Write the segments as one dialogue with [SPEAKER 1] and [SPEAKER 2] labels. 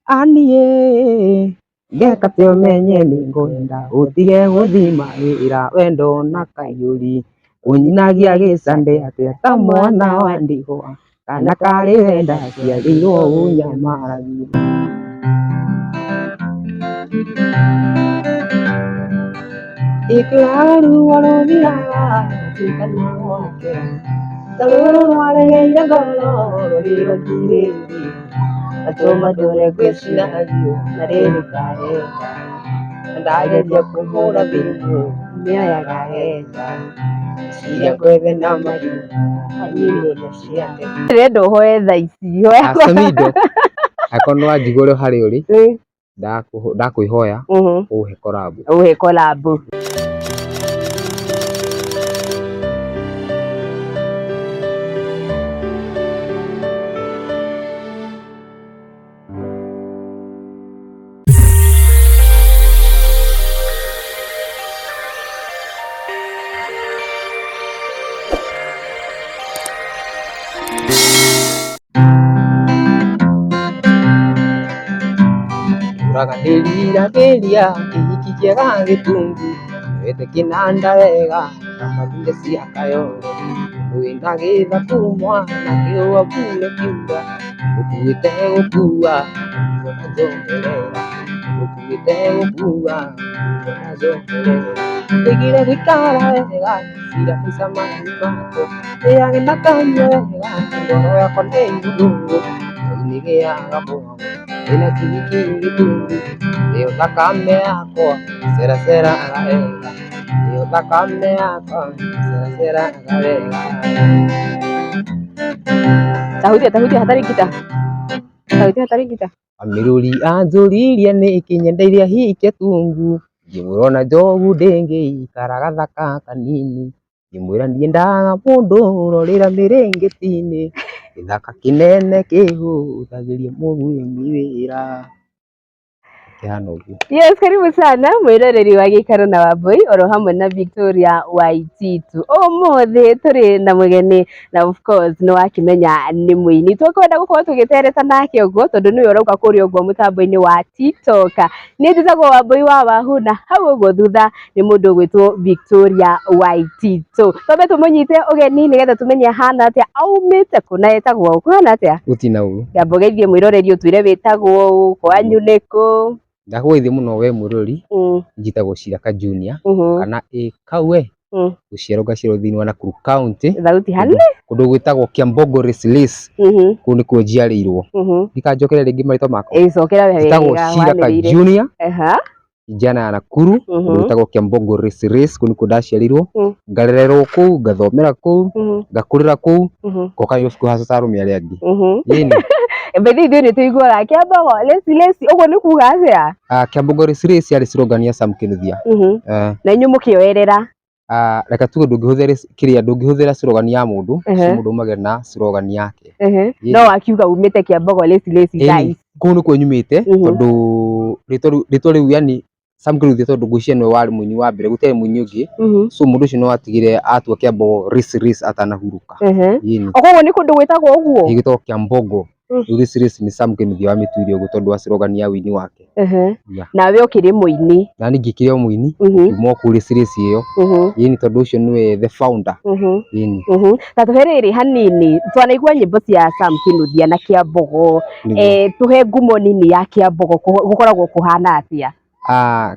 [SPEAKER 1] Aniĩ ngeka atĩa ũmenye nĩngwenda ũtige gũthima wĩra wendo na kaiyũri ũnyinagia gĩcande atĩa ta mwana wa ndigwa kana karĩ we ndaciarĩirwo ũnyamaragia. Ĩkĩraga ruo rũthiraga rũtikana gwakĩra ta rũrũ rwaregeire ngoro rũrĩ rũkirĩrĩria atũma ndũre ngwĩciragia na rĩrĩ kahenda ndageria kũhũra thimũ mĩoyaga henda ciria ngwethe na marima anyirĩria ciake.
[SPEAKER 2] Ndĩrenda ũhoe thaa ici. Hoya.
[SPEAKER 3] Samido angĩkorwo nĩ wanjigua ũrĩa harĩa ũrĩ, ndakwĩhoya ũhe collab.
[SPEAKER 2] Ũhe collab.
[SPEAKER 1] Ndũraga ndĩriragĩria kĩhiki kĩega gĩtungu wete kĩnanda wega na mathure cia kayore mũndũ wĩna gĩthaku mwana kĩũa mbura kiura ũkuĩte gũkua na njoherera ũkuĩte gũkua na njoherera ndigire gũikara wega cira mĩcemanio makwa ndĩage na kanyua wega ngoro yakwa nĩ igũrũ nĩgĩaga mwago ndĩna kĩhiki gĩtungu nĩyo thakame yakwa ceraceraga wega nĩyo thakame yakwa ceraceraga wega.
[SPEAKER 2] Tahutia, tahutia hatarĩ ngita. Tahutia hatarĩ ngita.
[SPEAKER 1] Amĩrũri anjũririe nĩkĩ nyendeire ahike tungu ngĩmwĩra ona njogu ndĩngĩikara gathaka kanini ngĩmwĩra ndiendaga mũndũ ũrorĩra mĩrĩngĩti-inĩ gĩthaka kĩnene kĩhũthagĩria mũguĩmi wĩra. Kĩhana ũguo.
[SPEAKER 2] Yes, karibu sana mwĩroreri wa gĩikaro na Wambui oro hamwe na Victoria Waititu. Ũmũthĩ tũrĩ na mũgeni na of course nĩ wakĩmenya nĩ mũini. Tũkwenda gũkorwo tũgĩtereta nake ũguo tondũ nĩwe ũrauka kũrĩa ũguo mũtambo-inĩ wa TikTok. Niĩ njĩtagwo Wambui wa Wahu na hau ũguo thutha nĩ mũndũ ũgwĩtwo Victoria Waititu. Twambe tũmũnyite ũgeni nĩgetha tũmenye ahana atĩa, aumĩte kũ na etagwo ũ. Kũhana atĩa?
[SPEAKER 3] Gũtirĩ na ũru.
[SPEAKER 2] Nyamba ũgeithie mwĩroreri ũtwĩre wĩtagwo ũ, kwanyu nĩ kũ.
[SPEAKER 3] Ndakũgeithia mũno we mwĩroreri, njĩtagwo Shiraka Junior kana ĩ kau we gũciarwo ngaciarwo thĩinĩ wa Nakuru County
[SPEAKER 2] Thauti hanene.
[SPEAKER 3] kũndũ gwĩtagwo Kiambogo Race kũu nĩkuo njiarĩirwo. Ndikanjokere rĩngĩ marĩtwa makwa.
[SPEAKER 2] Ĩ cokera wega.
[SPEAKER 3] Njĩtagwo Shiraka
[SPEAKER 2] wanĩrĩire.
[SPEAKER 3] Junior njana ya Nakuru kũndũ gwĩtagwo Kiambogo Race kũu nĩkuo ndaciarĩirwo ngarererwo kũu ngathomera kũu ngakũrĩra kũu ngoka Nairobi kũhaca ta arũme arĩa angĩ. Ĩni.
[SPEAKER 2] Bethe ithuĩ nĩ tũiguaga Kiambogo lesi lesi ũguo nĩ kuga atĩa?
[SPEAKER 3] Kiambogo Race Race yarĩ slogan ya Sam Kinuthia.
[SPEAKER 2] Na inyuĩ mũkĩoerera.
[SPEAKER 3] Reke tuge ndũngĩhũthĩra kĩrĩa ndũngĩhũthĩra slogan ya mũndũ, so mũndũ aumagĩra na slogan yake.
[SPEAKER 2] No wakiuga umĩte Kiambogo lesi lesi guys.
[SPEAKER 3] Kũu nĩkuo nyumĩte tondũ rĩtwa rĩu yani Sam Kinuthia tondũ ngwĩciria nĩwe warĩ mũini wa mbere gũtiarĩ mũini ũngĩ so mũndũ ũcio nĩwe watigire atua Kiambogo Race Race atanahurũka. Ĩni.
[SPEAKER 2] Koguo nĩ kũndũ gwĩtagwo ũguo?
[SPEAKER 3] Gĩgĩtagwo Kiambogo. Rĩu Race Race nĩ Sam Kinuthia wamĩtuire ũguo tondũ wa slogan ya ũini wake.
[SPEAKER 2] Nawe ũkĩrĩ mũini.
[SPEAKER 3] Na niĩ ngĩkĩrĩ o mũini kuma o kũu Race Race ĩyo. Ĩni tondũ ũcio nĩwe the founder. Ĩni.
[SPEAKER 2] Ta tũhe rĩrĩ hanini twanaigua nyĩmbo cia Sam Kinuthia na Kiambogo. Tũhe ngumo nini ya Kiambogo gũkoragwo kũhana atĩa?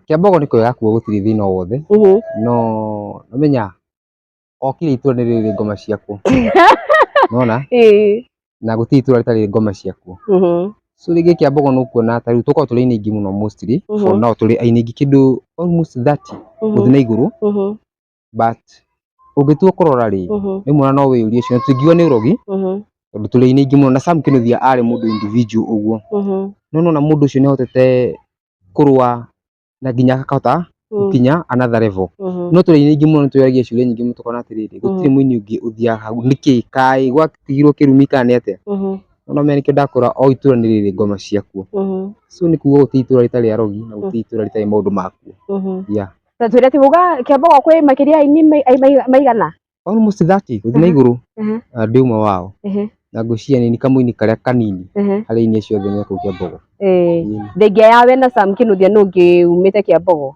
[SPEAKER 3] Kiambogo nĩ kwega kuo gũtirĩ thĩna o wothe no ũmenya okire itũra nĩ rĩrĩ ngoma ciakuo. Nĩwona? Na gũtirĩ itũra rĩtarĩ ngoma ciakuo. So rĩngĩ Kiambogo nĩ ũkuona ta rĩu tũkoragwo tũrĩ aini aingĩ mũno mostly for now tũrĩ aini aingĩ kĩndũ almost 30 gũthiĩ na igũrũ but ũngĩtua kũrora rĩ rĩmwe ona no wĩyũrie ciũria tũtingiuga nĩ ũrogi tondũ tũrĩ aini aingĩ mũno na Sam Kinuthia arĩ mũndũ individual ũguo no nĩwona mũndũ ũcio nĩ ahotete kũrũa na nginya akahota gũkinya another level. No tũrĩ aini aingĩ mũno nĩ twĩyũragia ciũria nyingĩ mũno tũkona atĩrĩrĩ gũtirĩ mũini ũngĩ ũthiaga hau nĩkĩ kaĩ gwatigirwo kĩrumi kana nĩ atĩa. No ũmenye nĩkĩo ndakũra o itũra nĩ rĩrĩ ngoma ciakuo. So nĩ kuga gũtirĩ itũra rĩtarĩ arogi na gũtirĩ itũra rĩtarĩ maũndũ makuo. Yeah.
[SPEAKER 2] Ta twĩre atĩ uga Kiambogo kwĩ makĩria aini maigana?
[SPEAKER 3] Almost 30 gũthiĩ na igũrũ ndĩ ũmwe wao. Na ngwĩciria nĩ kamũini karĩa kanini harĩ aini acio othe me kũu Kĩambogo.
[SPEAKER 2] Thengia yawe na Sam Kinuthia nũ ũngĩ umĩte Kĩambogo?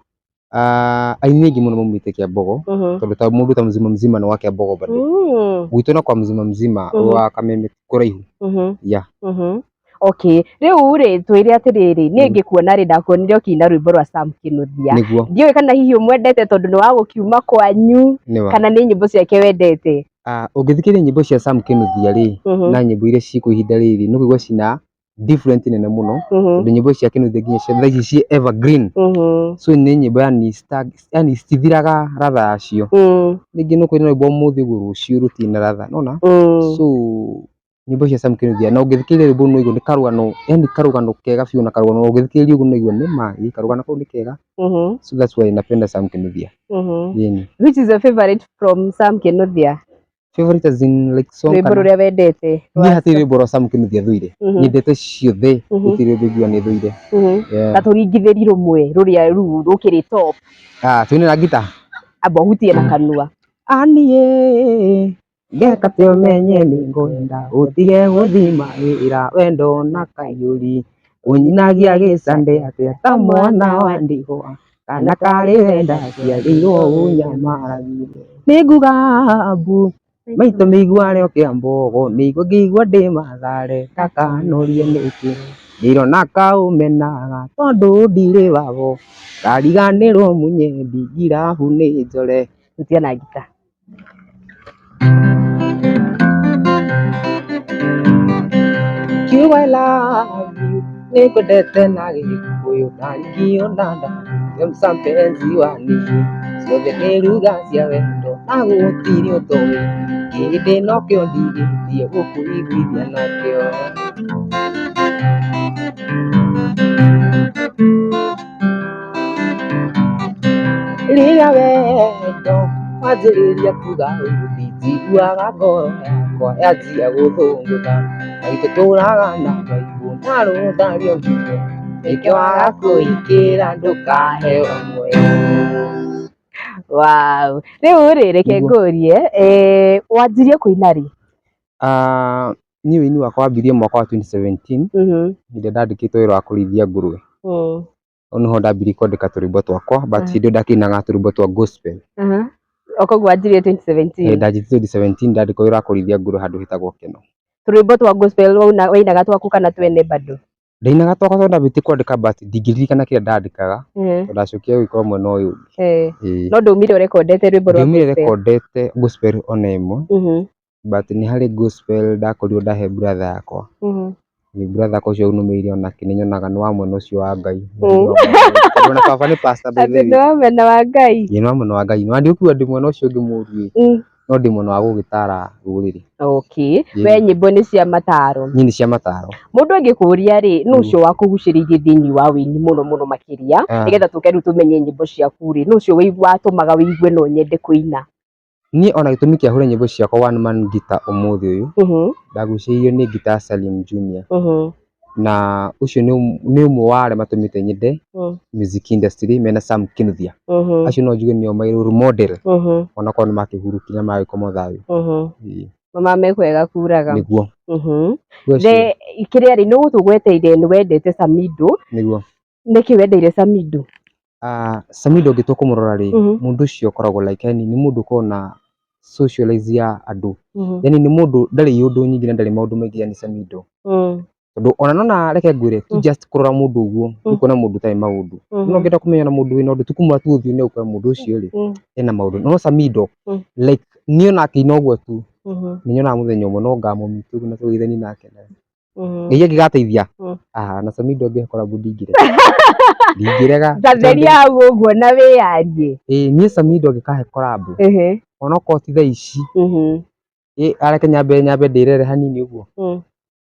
[SPEAKER 3] Aini aingĩ mũno maumĩte Kĩambogo, tondũ ta mũndũ ta Mzima Mzima nĩ wa Kĩambogo bado. Gwitũ na kwa Mzima Mzima wa Kameme ti kũraihu. Yeah.
[SPEAKER 2] Okay, rĩu rĩ twĩre atĩrĩrĩ, niĩ ngĩkuona rĩ ndakuonire ũkĩina rwĩmbo rwa Sam Kinuthia.
[SPEAKER 3] Nĩguo.
[SPEAKER 2] Ndiũĩ kana hihi ũmwendete tondũ nĩ wa gũkiuma kwanyu kana nĩ nyĩmbo ciake wendete.
[SPEAKER 3] Ũngĩthikĩrĩria nyĩmbo cia Sam Kinuthia rĩ, na nyĩmbo iria ciĩkuo ihinda rĩrĩ, nĩ ũkũigua cina different nene mũno, tondũ nyĩmbo cia Kinuthia nginya cia thaa ici ciĩ evergreen. So nĩ nyĩmbo yani yani citithiraga ratha yacio. Rĩngĩ no kũina rwĩmbo ũmũthĩ ũguo rũciũ rũtirĩ na ratha, nĩwona? So nyĩmbo cia Sam Kinuthia, na ũngĩthikĩrĩria rwĩmbo rũu no ũigue nĩ karũgano, yani karũgano kega biũ, na karũgano ũngĩthikĩrĩria ũguo no ũigue nĩ ma ĩ karũgano kau nĩ kega. So that's why napenda Sam Kinuthia. Ĩni.
[SPEAKER 2] Which is your favorite from Sam Kinuthia?
[SPEAKER 3] Favorite as in like song
[SPEAKER 2] Rwĩmbo
[SPEAKER 3] kana?
[SPEAKER 2] rũrĩa wendete.
[SPEAKER 3] Niĩ hatirĩ rwĩmbo rwa Sam Kinuthia thũire. Nyendete ciothe, gũtirĩ rwĩmbo ingiuga nĩ thũire. Yeah.
[SPEAKER 2] Ta tũringithĩri rũmwe rũrĩa rĩu rũkĩrĩ top.
[SPEAKER 3] Tũine na ngita?
[SPEAKER 2] Amba ũhutie na kanua.
[SPEAKER 1] Aniĩ ngeka atĩ ũmenye nĩ ngwenda ũtige gũthima wĩra wendo na kaiyũri ũnyinagia gĩcande atĩa ta mwana wa ndigwa kana karĩ wenda ciarĩirwo ũnyamaragio nĩ nguga mbu maitũ mĩigua rĩo Kĩambogo nĩguo ngĩigua ndĩ Mathare ndakanorie nĩkĩ ndĩrona kaũmenaga tondũ ndirĩ wabo ndariganĩrwo munyendi ngirabu nĩ njore.
[SPEAKER 2] Hutia na ngita.
[SPEAKER 1] Kiugo I love you nĩngwendete na Gĩkũyũ ndaringio na ndaruga mpenzi wa niĩ ciothe nĩ ruga cia wendo na gũtirĩ ũtoĩ kĩndĩ nokĩo ndigĩtie gũkũiguithia nakĩo. Rĩrĩa wendo wanjĩrĩria kuga ũũru njiguaga ngoro yakwa yanjia gũthũngũtha na itũtũraga na maigũ na rũtha rĩongire nĩkĩo waga kũingĩra ndũkaheo muoyo.
[SPEAKER 2] Wow. Rĩu rĩ reke ngũrie, wanjirie kũina rĩ?
[SPEAKER 3] Niĩ ũini wakwa wambirie mwaka wa 2017 hĩndĩ ĩrĩa ndandĩkĩtwo wĩra wa kũrĩithia ngũrũwe. Hau nĩho ndambirie kwandĩka tũrwĩmbo twakwa, but hĩndĩ ĩyo ndakĩinaga tũrwĩmbo twa gospel.
[SPEAKER 2] O koguo wanjirie 2017?
[SPEAKER 3] Ndanjirie 2017 ndandĩkwo wĩra wa kũrĩithia ngũrũwe handũ hetagwo Keno.
[SPEAKER 2] Tũrwĩmbo twa gospel wainaga twaku kana twene bado?
[SPEAKER 3] Ndainaga twakwa tondũ ndambĩtie kwandĩka but ndingĩririkana kĩrĩa ndandĩkaga tondũ ndacokire gũgĩkorwo mwena ũyũ ũngĩ.
[SPEAKER 2] No ndaumire ũrekondete rwĩmbo rwa
[SPEAKER 3] Ndiaumire
[SPEAKER 2] gospel?
[SPEAKER 3] rekondete gospel ona ĩmwe, but nĩ harĩ gospel ndakorirwo ndahe brother yakwa. Brother yakwa ũcio nũmĩrĩirie onake nĩ nyonaga nĩ wa mwena ũcio wa Ngai. Tondũ ona baba nĩ pastor by
[SPEAKER 2] Atĩ
[SPEAKER 3] the
[SPEAKER 2] nĩ
[SPEAKER 3] way.
[SPEAKER 2] wa mwena wa Ngai?
[SPEAKER 3] Ĩĩ nĩ wa mwena wa Ngai. Na ndikuga ndĩ mwena ũcio ũngĩ mũũru ĩ, no ndĩ mwena wa gũgĩtara rũrĩrĩ.
[SPEAKER 2] Okay. We nyĩmbo nĩ cia mataro.
[SPEAKER 3] Niĩ nĩ cia mataro.
[SPEAKER 2] Mũndũ angĩkũria rĩ, nũ ũcio wakũgucĩrĩirie thĩinĩ wa wĩini mũno mũno makĩria, nĩgetha tũke rĩu tũmenye nyĩmbo ciaku rĩ, nũ ũcio watũmaga wĩigue no nyende kũina?
[SPEAKER 3] Niĩ ona gĩtũmi kĩa hũre nyĩmbo ciakwa one man guitar ũmũthĩ ũyũ, ndagucĩrĩirio nĩ guitar ya Salim Junior. Na ũcio nĩ ũmwe wa arĩa matũmĩte nyende music industry mena Sam Kinuthia. Acio no njuge nĩo my role model onakorwo nĩ makĩhurũkire na magĩkoma thayũ.
[SPEAKER 2] Mama mekwega kuraga.
[SPEAKER 3] Nĩguo.
[SPEAKER 2] Kĩrĩa rĩ, nĩ ũgũtũgweteire nĩ wendete Samido.
[SPEAKER 3] Nĩguo.
[SPEAKER 2] Nĩkĩ wendeire Samido?
[SPEAKER 3] Samido ũngĩtua kũmũrora rĩ, mũndũ ũcio ũkoragwo like yani nĩ mũndũ ũkoragwo na socialize ya andũ. Yani nĩ mũndũ ndarĩ ũndũ nyingĩ na ndarĩ maũndũ maingĩ yani Samido. Tondũ ona nona reke ngwĩre ti just kũrora mũndũ ũguo nĩ kuona mũndũ ũtarĩ maũndũ. No ũngĩenda kũmenya na mũndũ wĩna ũndũ ti kũmũrora tu ũthiũ nĩ ũkora mũndũ ũcio rĩ ena maũndũ. No Samido like niĩ ona akĩina ũguo tu nĩ nyonaga mũthenya ũmwe no ngamũmeet ũguo na tũgeithanie nake. Ngai angĩgateithia na Samido angĩhe collab ndingĩrega. Ndingĩrega.
[SPEAKER 2] Tatheria hau ũguo na wĩyarie.
[SPEAKER 3] Ĩĩ niĩ Samido angĩkahe collab onokorwo ti thaa ici areke nyambe ndĩrere hanini ũguo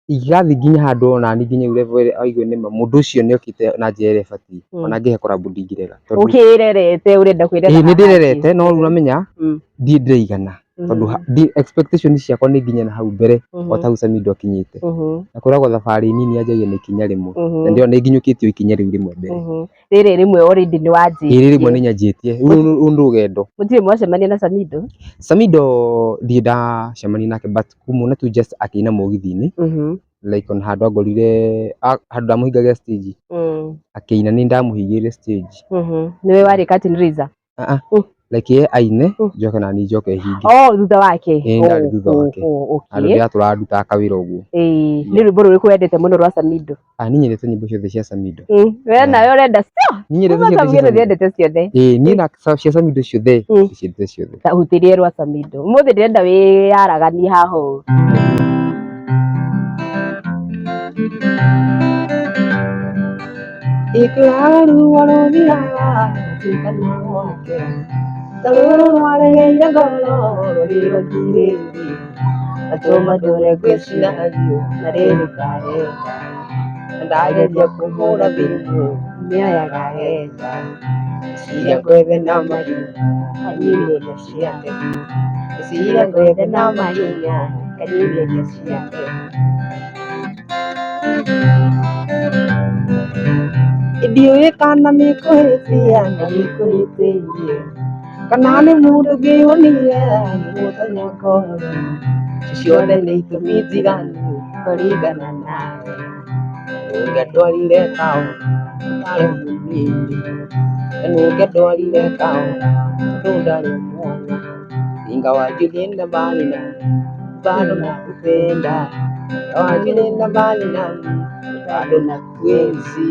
[SPEAKER 3] ingĩgathiĩ nginya handũ ona niĩ nginye level ĩrĩa aigue nĩma mũndũ ũcio nĩ okĩte na njĩra ĩrĩa ĩbatiĩ ona angĩhe collab ndingĩrega.
[SPEAKER 2] Ũkĩrerete ũrenda kwĩrera
[SPEAKER 3] Ĩĩ nĩ ndĩrerete no rĩu ũramenya ndirĩ ndĩraigana. Tondũ expectation ciakwa nĩ nginya na hau mbere, o ta hau Samido akinyĩte. Na kwĩragwo thabarĩ nini yanjagia na ikinya rĩmwe, na ndĩrona nĩ nginyũkĩtie o ikinya rĩu rĩmwe mbere.
[SPEAKER 2] Rĩrĩ rĩmwe already nĩ wanjĩtie.
[SPEAKER 3] Ĩĩ, rĩrĩ rĩmwe nĩ nyanjĩtie. Rũu nĩ rũgendo.
[SPEAKER 2] Mũtirĩ mwacemania na Samido?
[SPEAKER 3] Samido ndirĩ ndacemania nake, but kũmuona tu just akĩina mũgithi-inĩ, like ona handũ angorire, handũ ndamũhingagĩra stage akĩina, nĩ ndamũhingĩire stage.
[SPEAKER 2] Nĩwe warĩ curtain raiser?
[SPEAKER 3] Ah, ah. Like ye aine, njoke na niĩ njoke hinge.
[SPEAKER 2] Oh, thutha wake?
[SPEAKER 3] Ĩĩ, ndarĩ thutha wake. Handũ ndĩratũraga ndutaga kawĩra ũguo.
[SPEAKER 2] Ĩĩ, nĩ rwĩmbo rũrĩkũ wendete mũno rwa Samido?
[SPEAKER 3] Ah, niĩ nyendete nyĩmbo ciothe cia Samido.
[SPEAKER 2] We nawe ũrenda cio?
[SPEAKER 3] Niĩ nyendete ciothe cia
[SPEAKER 2] Samido
[SPEAKER 3] Samido.
[SPEAKER 2] ndĩendete ciothe.
[SPEAKER 3] Ĩĩ, niĩ na cia Samido ciothe, ndĩciendete ciothe.
[SPEAKER 2] Ta hutĩrie rwa Samido. Ũmũthĩ ndĩrenda wĩyaraganie haha ũũ.
[SPEAKER 1] Ĩkĩra ruo rũthiraga rũtuĩkana gwakĩra, ta rũrũ rwaregeire ngoro rũrĩ rũkirĩrĩria, gatũma ndũre ngwĩciragia na rĩrĩ karenda, na ndageria kũhũra thimũ nĩoyaga henja, ngwĩciria ngwethe na mahinya kanyihĩria ciake, ngwĩciria ngwethe na mahinya kanyihĩria ciake. Ndiũĩ kana nĩ kũhĩtia na nĩ kũhĩtĩirie, kana nĩ mũndũ ngĩyonire ngĩmũtonya ngoro, ciothe nĩ itũmi njiganu kũringana nawe. Nũngĩandwarire taũni ndarĩ mũnini, nũngĩandwarire taũni tondũ ndarĩ mwana, ingawaje ulienda mbali nami bado nakupenda, ingawaje ulienda mbali nami bado nakuenzi.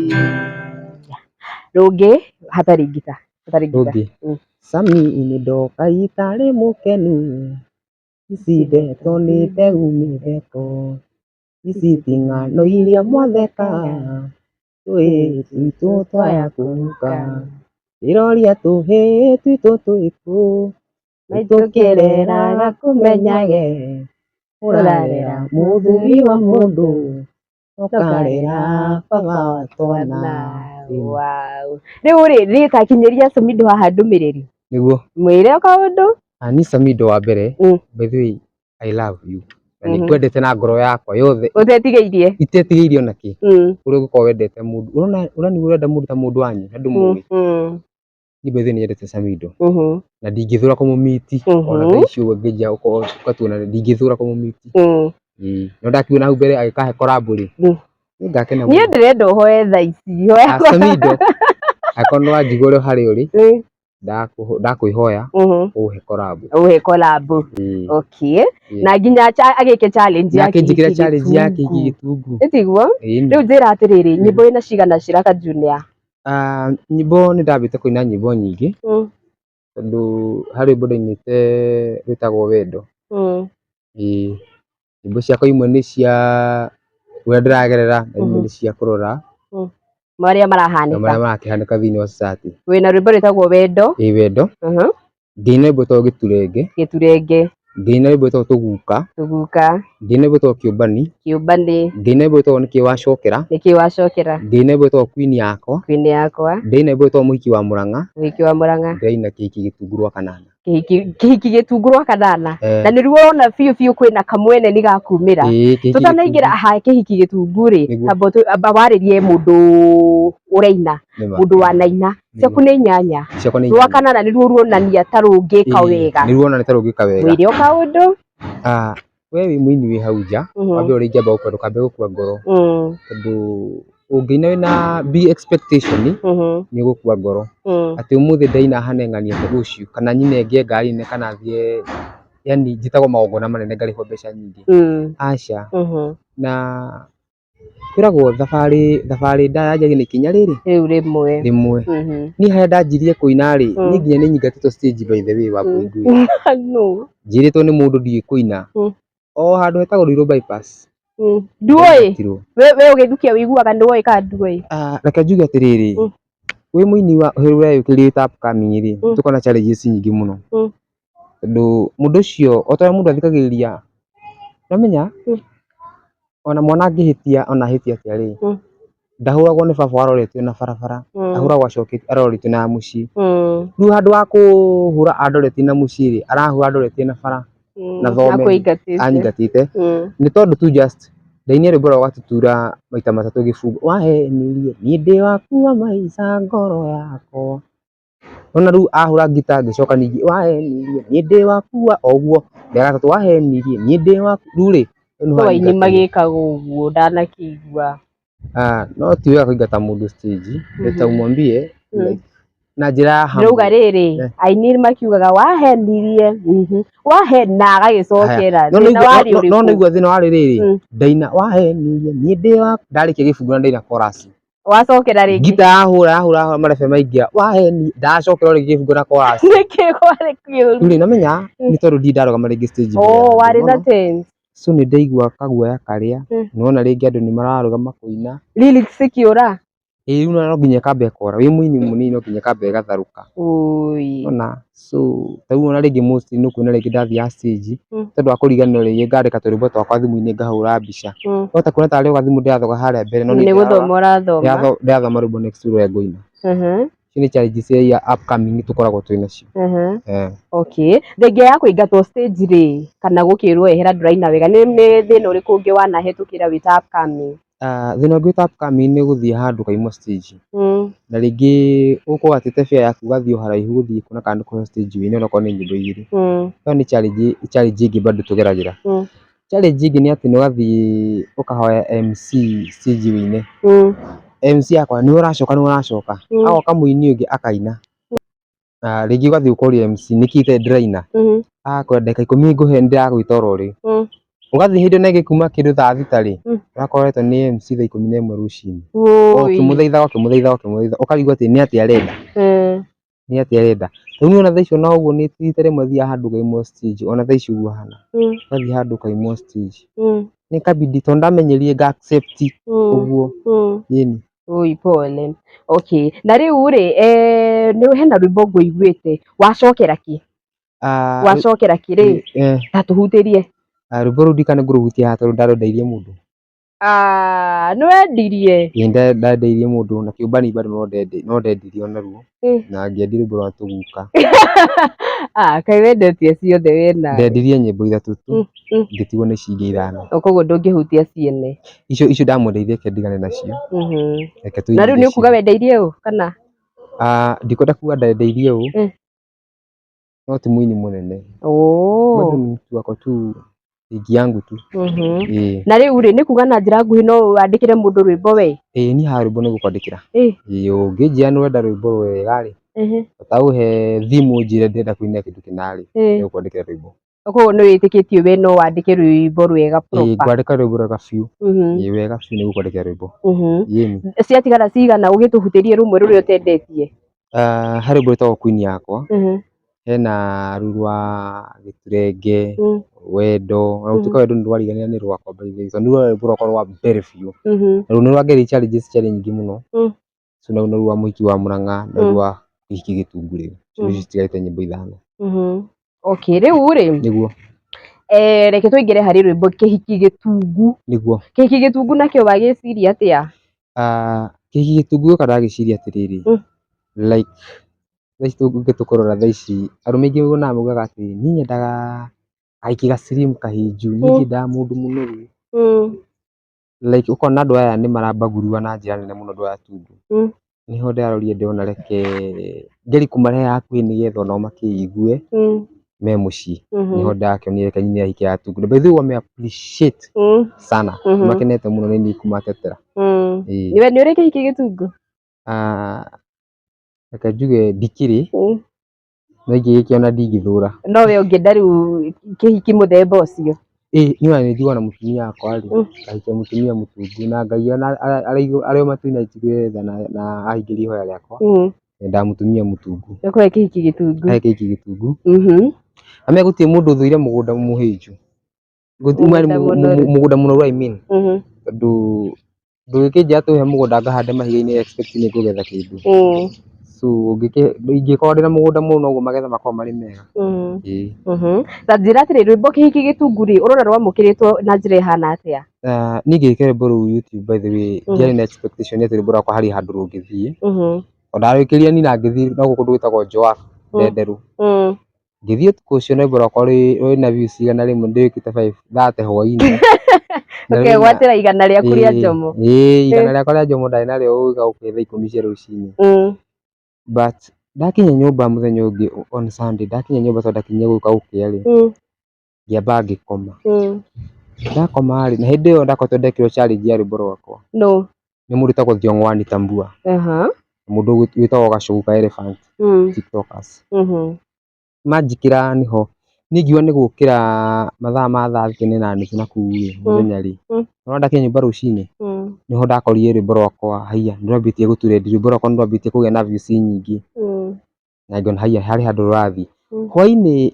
[SPEAKER 2] Rũngĩ hatarĩ ngita. Hatarĩ ngita.
[SPEAKER 3] Rũngĩ. Sami nĩ ndoka itarĩ mũkenu, ici ndeto nĩ ndegu mĩtheko, ici ti ng'ano iria mwatheka, tũhĩĩ twitũ twaya kũhuka, ndĩroria tũhĩĩ twitũ twĩkũ, nĩtũkĩreraga kũmenyage, ũrarera mũthuri wa mũndũ, ũkarera baba wa twana.
[SPEAKER 2] Wow. Rĩu rĩ, rĩ takinyĩria Samido haha ndũmĩrĩri.
[SPEAKER 3] Nĩguo.
[SPEAKER 2] Mwĩre o kaũndũ.
[SPEAKER 3] Ni Samido wa mbere, by the way, I love you. Na nĩ ngwendete na ngoro yakwa yothe.
[SPEAKER 2] Ũtetigĩirie.
[SPEAKER 3] Itetigĩirie ona kĩ. Ũrĩa ũngĩkorwo wendete mũndũ. Ũrona, ũrona nĩ ũrenda mũndũ ta mũndũ wanyu, na ndũmũĩ. Niĩ by the way nĩ nyendete Samido. Na ndingĩthũra kũmũmiti. Ona thaa ici ũguo ngĩnjia gũkorwo ũgatuona ndingĩthũra kũmũmiti. Ĩĩ. No ndakiona hau mbere agĩkahe collab rĩ. Nĩngakena
[SPEAKER 2] Niĩ
[SPEAKER 3] mũno.
[SPEAKER 2] ndĩrenda ũhoe thaa ici. Hoya.
[SPEAKER 3] Ah, Samido, angĩkorwo nĩ wanjigua ũrĩa harĩa ũrĩ, ndakwĩhoya ũhe collab.
[SPEAKER 2] Ũhe collab.
[SPEAKER 3] Ĩĩ.
[SPEAKER 2] Okay.
[SPEAKER 3] Ĩĩ.
[SPEAKER 2] Na nginya agĩke challenge ya
[SPEAKER 3] Na akĩnjĩkĩra
[SPEAKER 2] kĩhiki
[SPEAKER 3] challenge ya
[SPEAKER 2] gĩtungu.
[SPEAKER 3] kĩhiki gĩtungu.
[SPEAKER 2] Ĩtiguo?
[SPEAKER 3] Ĩĩ.
[SPEAKER 2] Rĩu njĩra atĩrĩrĩ, nyĩmbo ĩna cigana Shiraka Junior?
[SPEAKER 3] Ah, nyĩmbo nĩ ndambĩte kũina nyĩmbo nyingĩ, tondũ harĩ rwĩmbo ndainĩte rwĩtagwo Wendo. Ĩĩ. Nyĩmbo ciakwa imwe nĩ cia ũrĩa ndĩragerera, na imwe nĩ cia kũrora
[SPEAKER 2] Marĩa
[SPEAKER 3] na
[SPEAKER 2] marahanĩka.
[SPEAKER 3] marĩa marakĩhanĩka thĩinĩ wa society.
[SPEAKER 2] Wĩna rwĩmbo rwĩtagwo Wendo.
[SPEAKER 3] Ĩĩ, Wendo. Ngĩina rwĩmbo rwĩtagwo Gĩturenge.
[SPEAKER 2] Gĩturenge.
[SPEAKER 3] Ngĩina rwĩmbo rwĩtagwo Tũguka.
[SPEAKER 2] Tũguka.
[SPEAKER 3] Ngĩina rwĩmbo rwĩtagwo Kĩũmbani.
[SPEAKER 2] Kĩũmbani.
[SPEAKER 3] Ngĩina rwĩmbo rwĩtagwo Nĩkĩ Wacokera.
[SPEAKER 2] Nĩkĩ Wacokera.
[SPEAKER 3] Ngĩina rwĩmbo rwĩtagwo Queen Yakwa.
[SPEAKER 2] Queen Yakwa.
[SPEAKER 3] Ndĩraina rwĩmbo rwĩtagwo Mũhiki wa Mũrang'a.
[SPEAKER 2] Mũhiki wa Mũrang'a.
[SPEAKER 3] Ndĩraina Kĩhiki Gĩtungu rwa kanana.
[SPEAKER 2] Kĩhiki Gĩtungu rwa kanana. Na nĩruo ũrona biũ biũ kwĩna kamwene nĩ gakumĩra.
[SPEAKER 3] Ĩĩ, Kĩhiki
[SPEAKER 2] Tũtanaingĩra
[SPEAKER 3] Gĩtungu.
[SPEAKER 2] ha Kĩhiki Gĩtungu rĩ,
[SPEAKER 3] Nĩguo.
[SPEAKER 2] amba warĩrie mũndũ ũraina,
[SPEAKER 3] Nĩma.
[SPEAKER 2] mũndũ wanaina. Ciaku nĩ inyanya.
[SPEAKER 3] Ciakwa nĩ
[SPEAKER 2] Rwa
[SPEAKER 3] inyanya.
[SPEAKER 2] kanana nĩruo ruonania ta rũngĩka
[SPEAKER 3] Ĩĩ,
[SPEAKER 2] wega.
[SPEAKER 3] Nĩruo ruonania ta rũngĩka wega.
[SPEAKER 2] Mwĩre o kaũndũ.
[SPEAKER 3] Ah, we wĩ mũini wĩ hau nja, wambe ũrĩa ingĩamba gũkwenda ndũkambe gũkua ngoro. Tondũ ũngĩina wĩna big expectation, nĩ ũgũkua ngoro. Atĩ ũmũthĩ ndaina hane ng'ania rũciũ, kana nyine ngĩe ngari nene kana thiĩ, yani njĩtagwo magongona manene ngarĩhwo mbeca nyingĩ. Aca. Na kwĩragwo thabarĩ ndaya yanjagia na ikinya rĩrĩ
[SPEAKER 2] Rĩu rĩmwe.
[SPEAKER 3] Rĩmwe. Niĩ harĩa ndanjirie kũina rĩ, niĩ nginya nĩ nyingatĩtwo stage by the way wa Ngũingũĩ.
[SPEAKER 2] No.
[SPEAKER 3] Njĩrĩtwo nĩ mũndũ ndiũĩ kũina. O handũ hetagwo Ruiru bypass.
[SPEAKER 2] Nduoĩ?
[SPEAKER 3] Ndaingatirwo.
[SPEAKER 2] We ũgĩthukia wĩiguaga nĩwoĩ kana nduoĩ?
[SPEAKER 3] Ah, reke njuge atĩrĩrĩ, wĩ mũini wa ũreyũkĩrĩria wĩ ta upcoming rĩ, tũkoragwo na challenges nyingĩ mũno. Tondũ mũndũ ũcio o ta ũrĩa mũndũ athikagĩrĩria, nĩwamenya ona mwana angĩhĩtia ona ahĩtie atĩa rĩ, ndahũragwo nĩ baba aroretio na barabara, ahũragwo acokete aroretio na mũciĩ. Rĩu handũ ha kũhũra andoretie na mũciĩ rĩ, arahũra andoretie na bara. Na thome
[SPEAKER 2] Akũingatĩte.
[SPEAKER 3] Anyingatĩte nĩ tondũ tu just ndainire rwĩmbo rwa Gatutura maita matatũ gĩbungo, wahenirie niĩ ndĩ waku wa maica ngoro yakwa. Nona rĩu ahũra ngita ngĩcoka ningĩ wahenirie niĩ ndĩ waku wa o ũguo rĩa gatatũ, wahenirie niĩ ndĩ waku rĩu rĩ, rĩu nĩho
[SPEAKER 2] No aini
[SPEAKER 3] anyingatĩire.
[SPEAKER 2] magĩkaga ũguo ndanakĩigua.
[SPEAKER 3] Ah, no ti wega kũingata mũndũ stage, better umwambie like na njĩra ya humble.
[SPEAKER 2] Ndĩrauga rĩrĩ, aini makiugaga wahenirie, wahe na agagĩcokera
[SPEAKER 3] No
[SPEAKER 2] thĩna
[SPEAKER 3] nĩigua-
[SPEAKER 2] warĩ
[SPEAKER 3] no
[SPEAKER 2] ũrĩkũ?
[SPEAKER 3] nĩigua thĩna warĩ rĩrĩ, ndaina wahenirie niĩ ndĩ waku, ndarĩkia gĩbungo na ndaina chorus,
[SPEAKER 2] Wacokera rĩngĩ.
[SPEAKER 3] Ngita yahũra yahũra yahũra marebe maingĩra waheni, ndacokera rĩngĩ gĩbungo na chorus.
[SPEAKER 2] Nĩkĩ kwarĩ kĩũru?
[SPEAKER 3] Rĩu namenya nĩ tondũ ndirĩ ndarũgama rĩngĩ stage mbere ya
[SPEAKER 2] Oh,
[SPEAKER 3] andũ,
[SPEAKER 2] warĩ na
[SPEAKER 3] nĩwona?
[SPEAKER 2] tense.
[SPEAKER 3] So nĩ ndaigua kaguoya karĩa nĩwona rĩngĩ andũ nĩ mararũgama kũina.
[SPEAKER 2] Lyrics cikĩũra.
[SPEAKER 3] Ĩĩ, rĩu no nginya ĩkambe ĩkora wĩ mũini mũnini, no nginya ĩkambe ĩgatharũka.
[SPEAKER 2] Oi.
[SPEAKER 3] Ona so ta rĩu ona rĩngĩ mostly nĩ ũkuona rĩngĩ ndathiaga stage tondũ wa kũriganĩrwo, rĩngĩ ngandĩka tũrwĩmbo twakwa thimũ-inĩ, ngahũra mbica. Wahota kuona tarĩ o gathimũ ndĩrathoga harĩa mbere, no
[SPEAKER 2] Nĩ gũthoma ũrathoma.
[SPEAKER 3] Ndĩrathoma rwĩmbo next rũrĩa ngũina. Icio nĩ challenges iria upcoming tũkoragwo twĩ nacio. Eh.
[SPEAKER 2] Okay, thengia ya kũingatwo stage rĩ, kana gũkĩrwo ehera ndũraina wega, nĩ thĩna ũrĩkũ ũngĩ wanahĩtũkĩra wĩ ta upcoming?
[SPEAKER 3] Ah, thĩna ũngĩ wĩta upcoming nĩ gũthiĩ handũ ũkaimwo stage, na rĩngĩ ũgũkorwo watĩte fare yaku ũgathiĩ o haraihu gũthiĩ kuona kana nĩ kũheo stage wĩine onakorwo nĩ nyĩmbo igĩrĩ. Ĩyo nĩ challenge ĩngĩ bado tũgeragĩra. Challenge ĩngĩ nĩ atĩ nĩ ũgathiĩ ũkahoya MC stage wĩine, MC akwa nĩwe ũracoka, nĩwe ũracoka, agoka mũini ũngĩ akaina. Na rĩngĩ ũgathiĩ ũkoria MC nĩkĩ itarĩ ndĩraina, agakwĩra ndagĩka 10 ngũhe nĩndĩragwĩta oro rĩu. Ũgathiĩ hĩndĩ ĩno ĩngĩ kuma kĩndũ thaa 6 rĩ, ũrakoretwo nĩ MC thaa 11 rũcinĩ, ũkĩmũthaithaga ũkĩmũthaithaga ũkĩmũthaithaga, ũkarigwo atĩ nĩ atĩa arenda, nĩ atĩa arenda. Rĩu niĩ ona thaa icio ona ũguo nĩ rita rĩmwe thiaga handũ ngaimwo stage, ona thaa ici ũguo hana, ũgathiĩ handũ ũkaimwo stage, nĩ kabidi tondũ ndamenyerire nga accept ũguo, ĩni.
[SPEAKER 2] Oi, pole. Okay, na rĩu rĩ, nĩ hena rwĩmbo ngũiguĩte wacokera kĩ?
[SPEAKER 3] Ah,
[SPEAKER 2] Wacokera kĩ rĩ?
[SPEAKER 3] Eh,
[SPEAKER 2] Ta tũhutĩrie.
[SPEAKER 3] Ah, rwĩmbo rũu ndikana ngũrũhutia haha tondũ ndarwendeirie mũndũ.
[SPEAKER 2] Ah, nĩ wendirie?
[SPEAKER 3] Ĩĩ, ndendeirie mũndũ na kĩũmbani bado no ndendirie onaruo na ngĩendia rwĩmbo rwa tũguka.
[SPEAKER 2] Ah, kaĩ wendetie ciothe we nawe.
[SPEAKER 3] Ndendirie nyĩmbo ithatũ tu, ngĩtigwo nĩ ici ingĩ ithano.
[SPEAKER 2] O koguo ndũngĩhutia ciene.
[SPEAKER 3] Icio ndamwendeirie, reke ndigane nacio. Reke
[SPEAKER 2] Na rĩu
[SPEAKER 3] tũigithie
[SPEAKER 2] nĩ ũkuga
[SPEAKER 3] ciothe.
[SPEAKER 2] wendeirie ũ kana?
[SPEAKER 3] Ah, ndikwenda kuga ndendeirie ũ, no ti mũini mũnene. Bado ni mtu wako tu ligi yangu tu. Ĩĩ.
[SPEAKER 2] Na rĩu rĩ, nĩ kuga na njĩra nguhĩ no wandĩkĩre mũndũ rwĩmbo we?
[SPEAKER 3] Ĩĩ, niĩ haha rwĩmbo nĩ ngũkwandĩkĩra. Ĩĩ, ũngĩnjĩra nĩ ũrenda rwĩmbo rwega rĩ, ta ũhe thimũ ũnjĩre ndĩrenda kũina kĩndũ kĩna rĩ, nĩ ngũkwandĩkĩra rwĩmbo.
[SPEAKER 2] Koguo nĩ wĩtĩkĩtie we no wandĩke rwĩmbo rwega
[SPEAKER 3] Ĩĩ,
[SPEAKER 2] proper?
[SPEAKER 3] Ngwandĩka rwĩmbo rwega biũ. Ĩĩ, wega biũ nĩ ngũkwandĩkĩra rwĩmbo. Ĩni.
[SPEAKER 2] Ciatigara cigana ũgĩtũhutĩrie rũmwe rũrĩa ũtendetie?
[SPEAKER 3] Ah, harĩ rwĩmbo rwĩtagwo Queen yakwa, hena rũu rwa gĩturenge, wendo, ona gũtuĩka wendo nĩ rwariganĩra nĩ rwakwa by the way, tondũ nĩ rwĩmbo rwakwa rwa mbere biũ. Na rũu nĩ rwangereirie challenges ciarĩ nyingĩ mũno. So na rũu rwa mũhiki wa Mũrang'a na rũu rwa kĩhiki gĩtungu rĩu. Icio nĩcio citigarĩte nyĩmbo ithano.
[SPEAKER 2] Okay, rĩu rĩ,
[SPEAKER 3] Nĩguo.
[SPEAKER 2] Reke tũingĩre harĩ rwĩmbo kĩhiki gĩtungu.
[SPEAKER 3] Nĩguo.
[SPEAKER 2] Kĩhiki gĩtungu nakĩo wagĩciria atĩa?
[SPEAKER 3] Ah, kĩhiki gĩtungu gĩoka ndagĩciria atĩrĩrĩ, like thaa ici tũngĩtũkũrora thaa ici arũme aingĩ wonaga maugaga atĩ niĩ nyendaga kahiki ga slim kahinju, niĩ ndiendaga mũndũ mũnoru. Like ũkona andũ aya nĩ marambagũriwa na njĩra nene mũno andũ aya atungu. Nĩho ndĩrarorire ndĩrona reke ngerie kũmarehe hakuhĩ nĩgetha onao makĩigue me mũciĩ. Nĩho ndakĩonire reke nyine ahiki aya atungu. Na by the way wame appreciate sana. Nĩmakenete mũno nĩ niĩ kũmatetera. Ĩĩ.
[SPEAKER 2] We nĩ ũrĩ kĩhiki gĩtungu?
[SPEAKER 3] Ah, reke njuge ndikĩrĩ, no ingĩgĩkĩona ndingĩthũra.
[SPEAKER 2] No we ũngĩenda rĩu kĩhiki mũthemba ũcio?
[SPEAKER 3] Ĩĩ, niĩ ona nĩ njiguaga na mũtumia wakwa rĩ, ngahikia mũtumia mũtungu na Ngai ona arĩ o matu-inĩ anjiguĩre tha na ahingĩrie ihoya rĩakwa. Nyendaga mũtumia mũtungu.
[SPEAKER 2] Ũkũhe kĩhiki gĩtungu.
[SPEAKER 3] Ahe kĩhiki gĩtungu. Amenya gũtirĩ mũndũ ũthũire mũgũnda mũhĩnju.
[SPEAKER 2] Mũgũnda mũnoru.
[SPEAKER 3] Mũgũnda mũnoru I mean. Tondũ ndũngĩkĩnjĩra atĩ ũhe mũgũnda ngahande mahiga-inĩ expect nĩ ngũgetha kĩndũ. So ingĩkorwo ndĩna mũgũnda mũnoru noguo magetha makoragwo marĩ mega. Ĩĩ.
[SPEAKER 2] Ta njĩra atĩrĩ, rwĩmbo kĩhiki gĩtungu rĩ, ũrona rwamũkĩrĩtwo na njĩra ĩhana atĩa?
[SPEAKER 3] Ah, niĩ ngĩgĩkĩra rwĩmbo rũu YouTube by the way, ndiarĩ na expectation atĩ rwĩmbo rwakwa harĩ handũ rũngĩthiĩ. Ona ndarwĩkĩria niĩ na ngĩthiĩ no kũndũ gwĩtagwo Joaf Ndenderũ. Ngĩthiĩ ũtukũ ũcio na rwĩmbo rwakwa rwĩna views 100 ndĩwĩkĩte 5:30 hwainĩ. Na rwĩna
[SPEAKER 2] Ũkegwatĩra 100 rĩaku rĩa njomo.
[SPEAKER 3] Ĩĩ, 100 rĩakwa rĩa njomo ndarĩ narĩo gũgĩũka gũkĩra thaa 10 cia rũcinĩ. But ndakinya nyũmba mũthenya ũngĩ on Sunday, ndakinya nyũmba tondũ ndakinyire gũgĩũka gũkĩa rĩ, ngĩamba ngĩkoma. Ndakoma rĩ, na hĩndĩ ĩyo ndakoretwo ndekĩrwo challenge ya rwĩmbo rwakwa.
[SPEAKER 2] No.
[SPEAKER 3] Nĩ mũndũ wĩtagwo Thiong'o Tambua. Mũndũ wĩtagwo Gacũgũ ka Elephant, TikTokers. Manjĩkĩra nĩho, niĩ ngiuga nĩ gũkĩra mathaa ma thaa 4:30 na kũu rĩ, mũthenya rĩ, nĩwona ndakinya nyũmba rũcinĩ, nĩho ndakorire rwĩmbo rwakwa haiya nĩ rwambĩtie gũ trend, rwĩmbo rwakwa nĩ rwambĩtie kũgĩa na views nyingĩ. Na ngĩona haiya harĩ handũ rũrathiĩ. Hwainĩ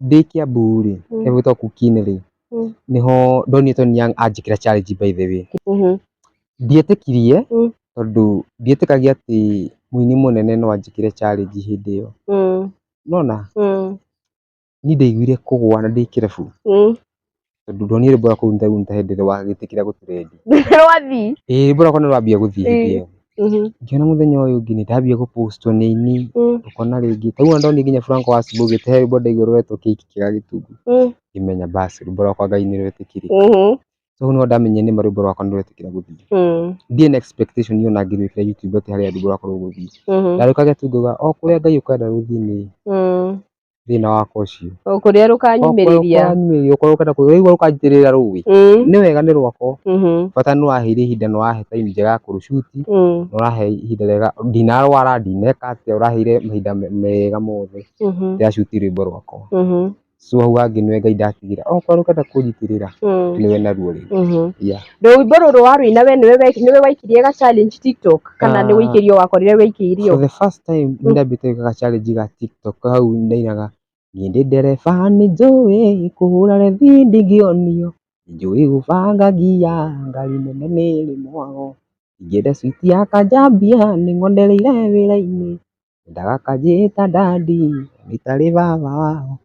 [SPEAKER 3] ndĩ Kiambu rĩ, kĩndũ gĩtagwo Kukinĩ rĩ, nĩho ndonire Tony Young anjĩkĩra challenge by the way. Ndietĩkirie tondũ ndietĩkagia atĩ mũini mũnene no anjĩkĩre challenge hĩndĩ ĩyo. Nĩwona? Niĩ ndaiguire kũgũa na ndĩ kĩrabu. Tondũ ndonire rwĩmbo rwakwa rũu nĩ ta hĩndĩ rwagĩtĩkĩra gũ trend.
[SPEAKER 2] Rwathiĩ.
[SPEAKER 3] Ĩĩ rwĩmbo rwakwa nĩ rwambia gũthiĩ hĩndĩ ĩyo. Ngĩona mũthenya ũyũ ũngĩ nĩ ndambia gũpostwo nĩ aini, ũkona rĩngĩ, ta rĩu ona ndonire nginya Franco wa Cibũ he rwĩmbo ndaigua rũretwo kĩhiki kĩega gĩtungu. Ngĩmenya basi rwĩmbo rwakwa Ngai nĩ rwetĩkĩrĩka. So hau nĩho ndamenyire nĩma rwĩmbo rwakwa nĩ rwetĩkĩra gũthiĩ. Ndirĩ na expectation ona ngĩrwĩkĩra YouTube atĩ harĩa rwĩmbo rwakwa rũgũthiĩ. Ndarwĩkaga tu ngauga o kũrĩa Ngai ũkwenda rũthiĩ nĩ thĩna wakwa ũcio.
[SPEAKER 2] O kũrĩa rũkanyumĩrĩria.
[SPEAKER 3] Rũkanyumĩrĩria, okorwo ũkwenda kũigua rũkanjitĩrĩra rũĩ. Nĩ wega nĩ rwakwa. Bata nĩ ũraheire ihinda na ũrahe time njega ya kũrũcuti, na ũrahe ihinda rĩega, ndinarwara, ndineka atĩa, ũraheire mahinda mega mothe ndĩracuti rwĩmbo rwakwa. So hau hangĩ nĩwe Ngai ndatigĩra, okorwo ũkwenda kũnjitĩrĩra, nĩwe naruo rĩu. Yeah.
[SPEAKER 2] Rwĩmbo rũrũ warũina we nĩwe waikirie ga challenge TikTok kana nĩ wĩikĩrio wakorire wĩikĩirio?
[SPEAKER 3] For the first time nĩ ndambĩte gwĩka ga challenge ga TikTok hau ndainaga niĩ ndĩ ndereba nĩ njũĩ kũhũra rethi ndingĩonio, nĩ njũĩ gũbanga ngia ngari nene nĩ ĩrĩ mwago, ingĩenda switi ya kanjambia nĩ ng'ondereire wĩra-inĩ, nyendaga kanjĩta daddy nĩ tarĩ baba wao.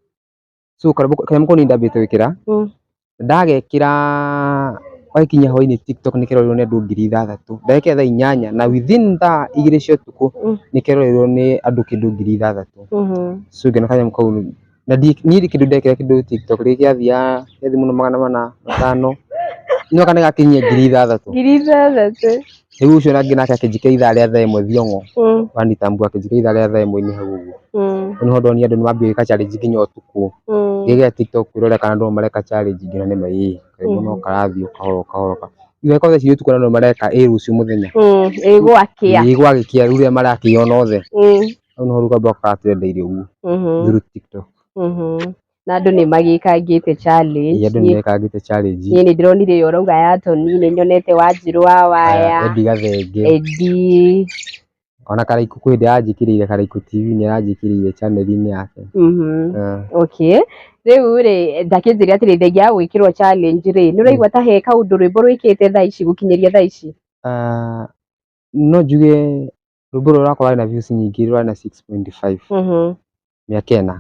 [SPEAKER 3] So kanyamũ kau nĩ ndambĩte gwĩkĩra, ndagekĩra gagĩkinya hwainĩ TikTok nĩ keroreirwo nĩ andũ 6,000. Ndagekĩra thaa 8 na within thaa 2 cia ũtukũ nĩ keroreirwo nĩ andũ kĩndũ 6,000. So ngĩona kanyamũ kau na niĩ kĩndũ ndekĩra kĩndũ TikTok rĩrĩa kĩathiaga gĩathiĩ mũno 400, 500 no kana gĩgakinyia 6,000.
[SPEAKER 2] 6,000.
[SPEAKER 3] Rĩu ũcio nangĩ nake akĩnjĩkĩra ithaa rĩa thaa 1 Thiong'o wa Tambua akĩnjĩkĩra ithaa rĩa thaa 1 hau ũguo. Hau nĩho ndonire andũ nĩ mambia gwĩka challenge nginya ũtukũ. Ngĩgeria TikTok kwĩrorera kana andũ no mareka challenge ngĩona nĩma ĩĩ karwĩmbo no karathiĩ o kahora o kahora. Ingĩkorwo thaa ici ũtukũ andũ mareka ĩ rũciũ mũthenya.
[SPEAKER 2] Ĩ gwakĩa.
[SPEAKER 3] Ĩ gwagĩkĩa rĩu rĩrĩa marakĩona othe. Hau nĩho rĩu karwĩmbo gakatrendeire ũguo through TikTok.
[SPEAKER 2] Na andũ nĩ magĩkangĩte challenge.
[SPEAKER 3] Ĩĩ andũ nĩ mekangĩte challenge.
[SPEAKER 2] Niĩ nĩ ndĩronire ĩyo ũrauga ya Tony, nĩ nyonete Wanjirũ wa Waya.
[SPEAKER 3] Eddie Gathenge.
[SPEAKER 2] Eddie.
[SPEAKER 3] Ona Karaikũ kwĩ hĩndĩ aranjĩkĩrĩire Karaikũ TV nĩ aranjĩkĩrĩire channel-inĩ yake.
[SPEAKER 2] Okay. Rĩu rĩ, ndakĩnjĩre atĩrĩ, thengia ya gwĩkĩrwo challenge rĩ, nĩ ũraigua ta he kaũndũ rwĩmbo rwĩkĩte thaa ici gũkinyĩria thaa ici?
[SPEAKER 3] No njuge rwĩmbo rũrũ rwakwa rwarĩ na views nyingĩ rwarĩ na 6.5 mĩaka ĩna.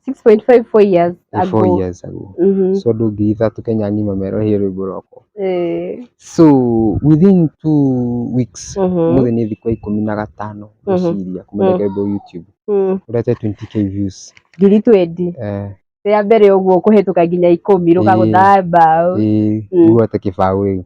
[SPEAKER 2] 6.5 4 years ago.
[SPEAKER 3] 4 years ago. So andũ 3,000 Kenya ng'ima meroreire rwĩmbo rwakwa. So within 2 weeks, ũmũthĩ nĩ thikũ ya 15 ngwĩciria kuma ndekĩra rwĩmbo YouTube, rũrete 20K views.
[SPEAKER 2] 20,000. Rĩa mbere ũguo kũhĩtũka nginya 10 rũkagũtha mbaũ.
[SPEAKER 3] Ĩĩ, rũgwete kĩbaũ rĩu.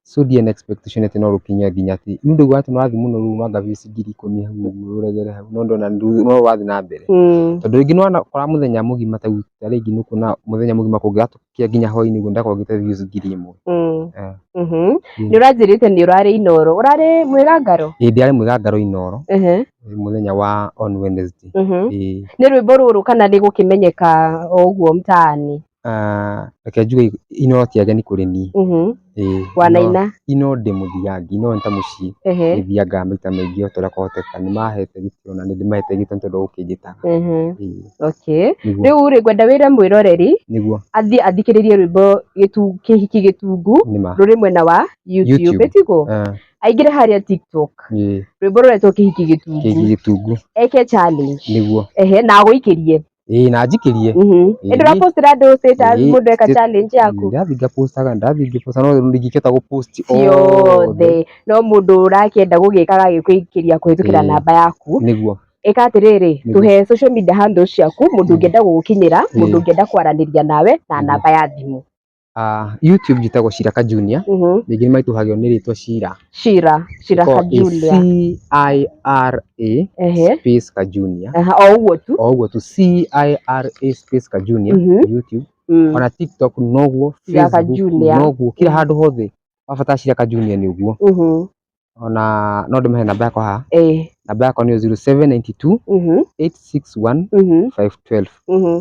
[SPEAKER 3] So ndirĩ na expectation atĩ no rũkinye nginya atĩ, niĩ ndaigua atĩ nĩ rũrathiĩ mũno rĩu anga views 10,000 hau ũguo rũregere hau, no ndona no rũrathiĩ na mbere. Tondũ rĩngĩ nĩ ũrakora mũthenya mũgima ta rĩngĩ nĩ ũkuona mũthenya mũgima kũngĩgakia nginya hwainĩ ũguo ndakorwo ngĩte views 1,000.
[SPEAKER 2] Nĩ ũranjĩrĩte nĩ ũrarĩ Inooro, ũrarĩ Mwĩgangaro?
[SPEAKER 3] Ĩĩ ndĩrarĩ Mwĩgangaro Inooro, mũthenya wa on Wednesday. Ĩĩ.
[SPEAKER 2] Nĩ rwĩmbo rũrũ kana nĩ gũkĩmenyeka o ũguo mtaani?
[SPEAKER 3] Reke njuge Inooro ti ageni kũrĩ niĩ. Ĩĩ.
[SPEAKER 2] Wanaina?
[SPEAKER 3] Inooro ndĩ mũthiangi, Inooro nĩ ta mũciĩ. Nĩ thiangaga maita maingĩ o ta ũrĩa kwahoteka. Nĩ mahete gĩtĩo na nĩ ndĩmahete gĩtĩo nĩ tondũ wa gũkĩnjĩtaga. Ĩĩ.
[SPEAKER 2] Okay.
[SPEAKER 3] Nĩguo.
[SPEAKER 2] Rĩu rĩ, ngwenda wĩre mwĩroreri
[SPEAKER 3] Nĩguo.
[SPEAKER 2] athiĩ athikĩrĩrie rwĩmbo Kĩhiki Gĩtungu
[SPEAKER 3] Nĩma.
[SPEAKER 2] rũrĩ mwena wa YouTube,
[SPEAKER 3] YouTube.
[SPEAKER 2] ĩtiguo? Aingĩre harĩa TikTok. Rwĩmbo rũretwo Kĩhiki Gĩtungu.
[SPEAKER 3] Kĩhiki Gĩtungu.
[SPEAKER 2] Eke challenge.
[SPEAKER 3] Nĩguo.
[SPEAKER 2] Ehe, na agũikĩrie.
[SPEAKER 3] Ĩĩ na njikĩrie.
[SPEAKER 2] Ĩĩ ndũrapostĩra andũ status mũndũ eka challenge yaku?
[SPEAKER 3] Ndathiĩ ngapostaga, ndathiĩ ngĩpostaga no ndingĩkĩhota gũpost
[SPEAKER 2] ciothe. No mũndũ ũrakĩenda gũgĩka agagĩkũikĩria kũhĩtũkĩra namba yaku.
[SPEAKER 3] Nĩguo.
[SPEAKER 2] Ĩka atĩrĩrĩ,
[SPEAKER 3] Nĩguo.
[SPEAKER 2] tũhe social media handles ciaku, mũndũ ũngĩenda gũgũkinyĩra, mũndũ
[SPEAKER 3] Ĩĩ.
[SPEAKER 2] ũngĩenda kwaranĩria nawe na
[SPEAKER 3] Nĩguo.
[SPEAKER 2] namba ya thimũ.
[SPEAKER 3] YouTube njĩtagwo Shira Ka Junior. Rĩngĩ nĩ maitũhagio nĩ rĩtwa Shira.
[SPEAKER 2] Shira, Shira
[SPEAKER 3] Ĩkoragwo
[SPEAKER 2] Ka
[SPEAKER 3] ĩ
[SPEAKER 2] Junior.
[SPEAKER 3] C I R A space Ka Junior.
[SPEAKER 2] Aha, o ũguo tu.
[SPEAKER 3] O ũguo tu, C I R A space Ka Junior YouTube. Ona TikTok noguo,
[SPEAKER 2] Shira Ka
[SPEAKER 3] Facebook
[SPEAKER 2] Junior.
[SPEAKER 3] noguo, kila handũ hothe wabatara Shira Ka Junior nĩ ũguo. Ona no ndĩmahe namba yakwa haha. Namba yakwa nĩ 0792 861 512.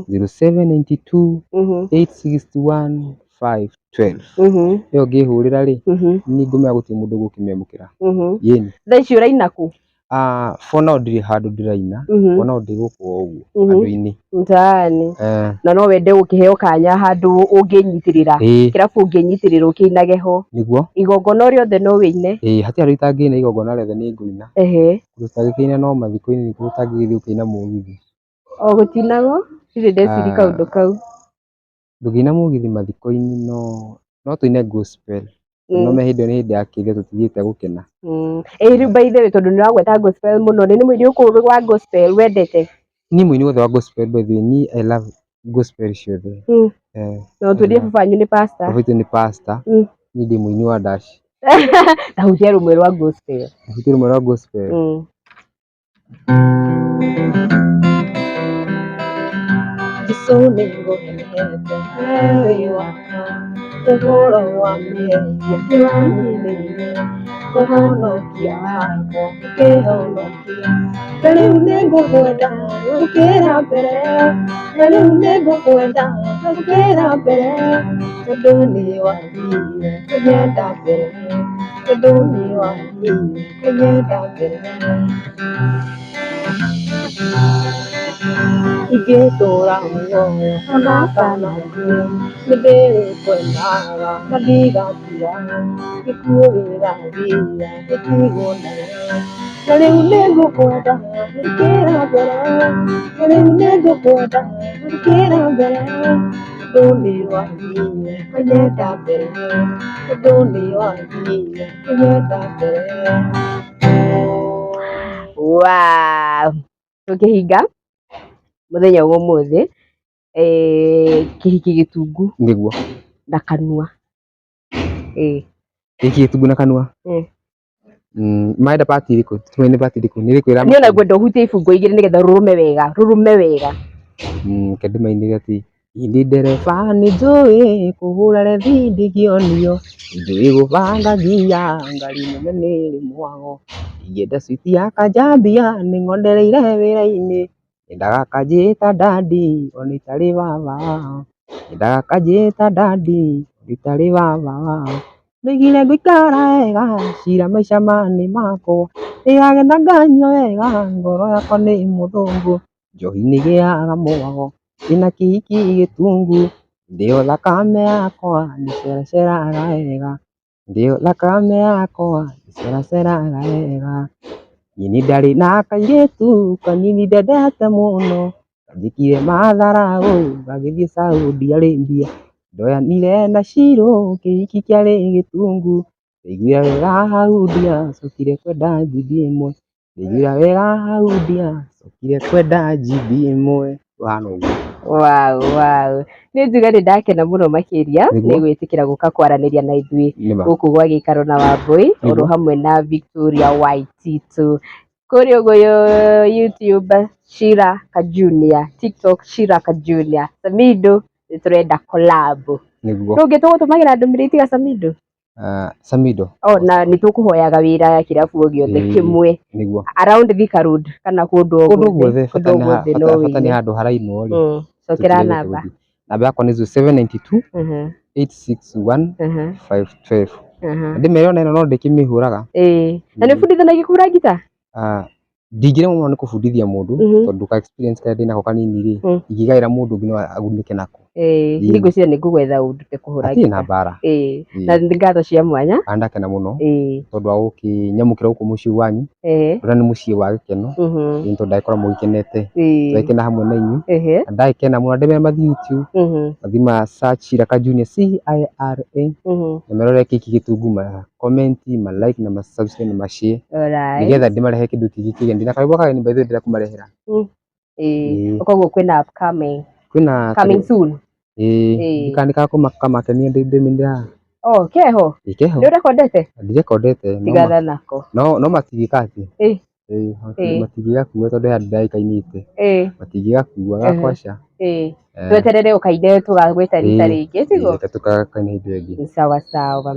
[SPEAKER 3] 0792 861 512. Ĩyo ngĩhũrĩra rĩ, nĩ ngũmenya gũtirĩ mũndũ ũgũkĩmĩamũkĩra. Yĩni.
[SPEAKER 2] Thaa ici ũraina kũ?
[SPEAKER 3] For now ndirĩ handũ ndĩraina. For now ndĩ gũkũ o ũguo andũ-inĩ.
[SPEAKER 2] Mtaani. Na no wende gũkĩheo kanya handũ ũngĩnyitĩrĩra, kĩrabu ũngĩnyitĩrĩra ũkĩinage ho?
[SPEAKER 3] Nĩguo.
[SPEAKER 2] Igongona o rĩothe no wĩine?
[SPEAKER 3] Ĩĩ, hatirĩ handũ itangĩina, igongona rĩothe nĩ ngũina. Kũndũ tũtangĩkĩina no mathiko-inĩ, nĩkuo tũtangĩgĩthiĩ gũkĩina mũgithi.
[SPEAKER 2] O gũtinagwo ndirĩ ndeciria kaũndũ kau.
[SPEAKER 3] Ndũngĩina mũgithi mathiko-inĩ, no tũine gospel. No me hĩndĩ ĩyo nĩ hĩndĩ ya kĩrĩro, tũtithiĩte gũkena.
[SPEAKER 2] Ĩ rĩu by the way, tondũ nĩ ũragweta gospel mũno, nĩ mũini ũrĩkũ wa gospel wendete?
[SPEAKER 3] Niĩ mũini wothe wa gospel, by the way, niĩ I love gospel ciothe.
[SPEAKER 2] Na ũtwĩrire baba wanyu nĩ pastor.
[SPEAKER 3] Baba witũ nĩ pastor. Niĩ ndĩ mũini wa dash.
[SPEAKER 2] Ta hutia rũmwe rwa gospel.
[SPEAKER 3] Hutia rũmwe rwa gospel.
[SPEAKER 1] Jesũ nĩngũkenete wĩ wakwa, ũhoro wa mehia nĩwanyinĩire, mũhonokia wakwa ũkĩhonokia. Na rĩu nĩngũkwenda gũkĩra mbere, na rĩu nĩngũkwenda gũkĩra mbere, tondũ nĩwathire kũnyenda mbere, tondũ nĩwathire kũnyenda mbere. Ingĩtũra muoyo ona kana ngue, nĩndĩrĩkwendaga na ndigatiga, gĩkuũ gĩgathira gĩtigwo nawe. Na rĩu nĩngũkwenda gũkĩra mbere, na rĩu nĩngũkwenda gũkĩra mbere, tondũ nĩwathire kũnyenda mbere, tondũ nĩwathire kũnyenda mbere.
[SPEAKER 2] Wow. Tũkĩhinga mũthenya wa ũmũthĩ, kĩhiki gĩtungu.
[SPEAKER 3] Nĩguo.
[SPEAKER 2] Na kanua.
[SPEAKER 3] Kĩhiki gĩtungu na kanua. Marenda part ĩrĩkũ? Tũmaine part ĩrĩkũ? Nĩ ĩrĩkũ ĩra
[SPEAKER 2] Niĩ ona ngwenda ũhutie ibungo igĩrĩ nĩgetha rũrũme wega, rũrũme wega.
[SPEAKER 3] Reke ndĩmainĩre atĩ ndĩ ndereba nĩ njũĩ kũhũra rethi ndingĩonio, nĩnjũĩ gũbanga nginya ngari nene nĩrĩ mwago, ingĩenda switi ya kanjambia nĩng'ondereire wĩra-inĩ, nyendaga kanjĩta daddy ona itarĩ baba wao, nyendaga kanjĩta daddy ona itarĩ baba wao. Ndoigire ngũikara wega cira maica manĩ makwa, ndĩagenda nganyua wega ngoro yakwa nĩ mũthũngũ, njohi nĩgĩaga mwago ndĩna kĩhiki gĩtungu, ndĩyo thakame yakwa nĩceraceraga wega, ndĩyo thakame yakwa nĩceraceraga wega. Niĩ nĩ ndarĩ na kairĩtu kanini ndendete mũno, kanjĩkire matharaũ gagĩthiĩ Saudi Arabia, ndoyanire na Shiro kĩhiki kĩarĩ gĩtungu, ndaiguire wega hau ndiacokire kwenda GB ĩmwe, ndaiguire wega hau ndiacokire kwenda GB ĩmwe. Ũhana ũguo.
[SPEAKER 2] Wow. Nĩ njuga nĩ ndakena mũno makĩria
[SPEAKER 3] Nĩguo.
[SPEAKER 2] nĩ gwĩtĩkĩra gũka kwaranĩria na ithuĩ
[SPEAKER 3] Nĩma.
[SPEAKER 2] gũkũ gwa gĩikaro na Wambui oro hamwe na Victoria Waititu. Kũrĩa ũguo YouTube Shira Ka Junior, TikTok Shira Ka Junior. Samido nĩ tũrenda collab.
[SPEAKER 3] Nĩguo.
[SPEAKER 2] Ndũngĩ tũgũtũmagĩra ndũmĩrĩri tiga Samido?
[SPEAKER 3] Samido.
[SPEAKER 2] Oh, na nĩ tũkũhoyaga wĩra kĩrabu o gĩothe kĩmwe.
[SPEAKER 3] Nĩguo.
[SPEAKER 2] Around Thika Road kana kũndũ o
[SPEAKER 3] Kũndũ
[SPEAKER 2] guothe.
[SPEAKER 3] guothe,
[SPEAKER 2] Kũndũ guothe no
[SPEAKER 3] bata nĩ
[SPEAKER 2] wĩine.
[SPEAKER 3] handũ harainwo rĩ.
[SPEAKER 2] Cokera
[SPEAKER 3] Tũtirĩ
[SPEAKER 2] namba.
[SPEAKER 3] gũthiĩ. Namba yakwa nĩ 0792 861 512. Ndĩmere ona ĩno no ndĩkĩmĩhũraga.
[SPEAKER 2] Na nĩ ũbundithanagia kũhũra ngita?
[SPEAKER 3] Ndingĩremwo mũno nĩ kũbundithia mũndũ tondũ ka experience karĩa ndĩnako kanini rĩ, ingĩgaĩra mũndũ ũngĩ no agunĩke nako.
[SPEAKER 2] Ĩĩ,
[SPEAKER 3] Ĩĩ.
[SPEAKER 2] niĩ ngwĩciria nĩ ngũgwetha ũndute kũhũra
[SPEAKER 3] Hatirĩ na
[SPEAKER 2] ngita.
[SPEAKER 3] mbara.
[SPEAKER 2] Ĩĩ,
[SPEAKER 3] Ĩĩ.
[SPEAKER 2] na nĩ ngatho cia mwanya.
[SPEAKER 3] Na ndakena mũno
[SPEAKER 2] Ĩĩ.
[SPEAKER 3] tondũ wa gũkĩnyamũkĩra gũkũ mũciĩ wanyu.
[SPEAKER 2] Ĩĩ.
[SPEAKER 3] Ũrĩa nĩ mũciĩ wa gĩkeno. Ĩĩ, tondũ ndagĩkorwo mũgĩkenete. Twagĩkena hamwe na inyuĩ. Na ndagĩkena mũno andũ arĩa mathiĩ YouTube, mathiĩ ma search Ciraka Junior C I R A, na merore kĩki gĩtungu, ma comment, ma like na ma subscribe na ma share, nĩgetha ndĩmarehe kĩndũ kĩngĩ kĩgeni. Ndĩna karwĩmbo kageni by the way ndĩrenda kũmarehera.
[SPEAKER 2] Ĩĩ.
[SPEAKER 3] Ĩĩ.
[SPEAKER 2] Koguo kwĩna upcoming.
[SPEAKER 3] Kwĩna
[SPEAKER 2] Coming soon.
[SPEAKER 3] Ĩĩ.
[SPEAKER 2] Ĩĩ.
[SPEAKER 3] Kana nĩkakũmakenia ndĩ
[SPEAKER 2] Oh, keho.
[SPEAKER 3] Ĩĩ, keho.
[SPEAKER 2] Nĩ ũrekondete?
[SPEAKER 3] Ndirekondete no
[SPEAKER 2] Tigana nako.
[SPEAKER 3] no matingĩka atĩ.
[SPEAKER 2] Ĩĩ.
[SPEAKER 3] Ĩĩ,
[SPEAKER 2] Ĩĩ.
[SPEAKER 3] matingĩgakua tondũ he handũ ndĩragĩkainĩte. Matingĩgakua gakwaca.
[SPEAKER 2] Ĩĩ. Tweterere ũkaine tũgagwĩta rita rĩngĩ, tiguo?
[SPEAKER 3] Reke tũgakaina hĩndĩ ĩyo ĩngĩ.
[SPEAKER 2] Sawa sawa.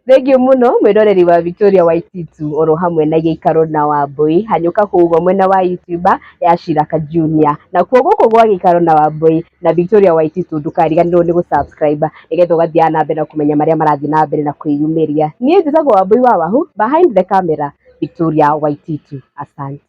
[SPEAKER 2] Thengiũ mũno mwĩroreri wa Victoria Waititu oro hamwe na gĩikaro na Wambui hanyũka kũu mwena wa YouTube ya Shiraka Junior nakuo gũkũ gwa gĩikaro na Wambui na Victoria Waititu ndũkariganĩrwo nĩ gũ-subscribe nĩgetha ũgathiaga na mbere na kũmenya marĩa marathiĩ na mbere na kwĩyumĩria. Niĩ njĩtagwo Wambui wa Wahu, behind the camera Victoria Waititu. Asante.